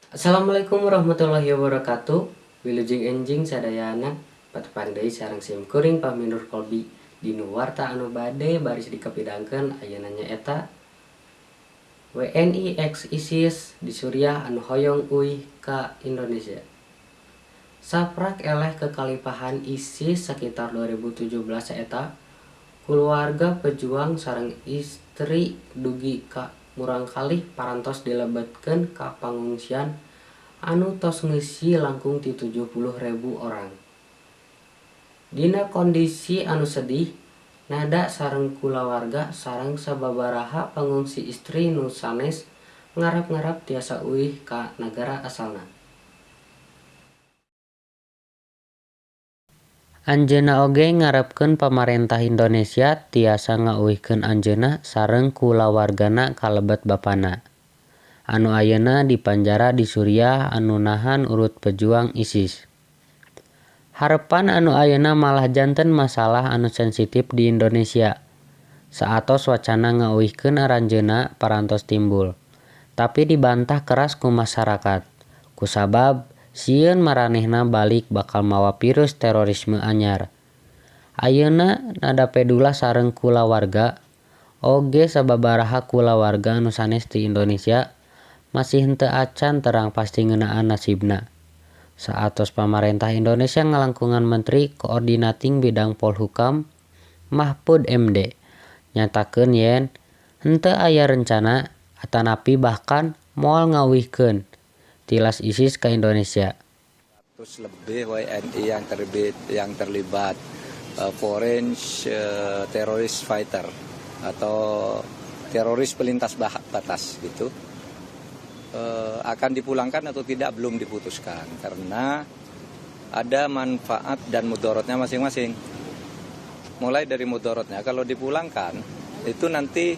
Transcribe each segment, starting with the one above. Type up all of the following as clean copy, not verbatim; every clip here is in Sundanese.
Assalamualaikum warahmatullahi wabarakatuh. Wilujeng enjing sadayana, patepang deui sareng sim kuring Fahmi Nur Kolbi dina warta anu bade baris dikapidangkeun ayeuna nyaeta WNI ex ISIS di Suriah anu hoyong uih ka Indonesia. Saprak eleh kekalifahan ISIS sekitar 2017 eta keluarga pejuang sareng istri dugi ka murangkalih parantos dilebetkeun ka pangungsian anu tos ngeusi langkung ti 70.000 orang. Dina kondisi anu sedih, nada sareng kulawarga sareng sababaraha pangungsi istri nu sanes ngarep-ngarep tiasa uih ka nagara asalna. Anjeunna oge ngarepkeun pamarentah Indonesia tiasa ngauihkeun anjeunna sareng kulawargana kalebet bapana, anu ayeuna dipanjara di Suriah anu nahan urut pejuang ISIS. Harepan anu ayeuna malah janten masalah anu sensitif di Indonesia. Saatos wacana ngauihkeun aranjeunna parantos timbul, tapi dibantah keras ku masyarakat. Kusabab sieun maranehna balik bakal mawa virus terorisme anyar. Ayeuna Nada Pedulla sareng kulawarga oge sababaraha kulawarga anu sanes ti Indonesia masih henteu acan terang pasti ngeunaan nasibna. Saatos pamarentah Indonesia ngalangkungan Menteri Koordinating Bidang Polhukam Mahfud MD nyatakeun yen henteu aya rencana atanapi bahkan moal ngauihkeun tilas ISIS ka Indonesia. 100 lebih WNI yang terlibat foreign terrorist fighter atau teroris pelintas batas gitu. Akan dipulangkan atau tidak belum diputuskan karena ada manfaat dan mudorotnya masing-masing. Mulai dari mudorotnya, kalau dipulangkan itu nanti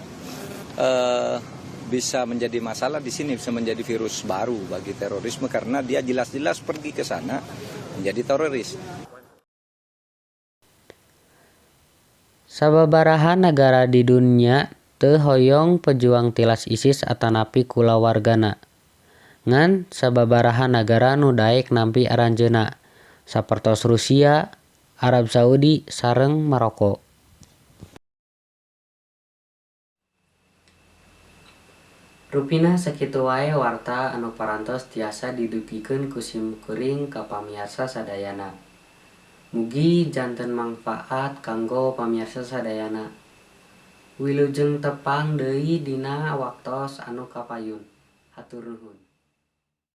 bisa menjadi masalah di sini, bisa menjadi virus baru bagi terorisme karena dia jelas-jelas pergi ke sana menjadi teroris. Sababaraha nagara di dunia teu hoyong pejuang tilas ISIS atanapi kulawargana. Ngan sababaraha nagara nu daek nampi aranjeunna, sapertos Rusia, Arab Saudi sareng Maroko. Rupina sakitu wae warta anu parantos tiasa didugikeun ku sim kuring ka pamiarsa sadayana. Mugi janten mangfaat kanggo pamiarsa sadayana. Wilujeng tepang deui dina waktos anu kapayun. Hatur nuhun.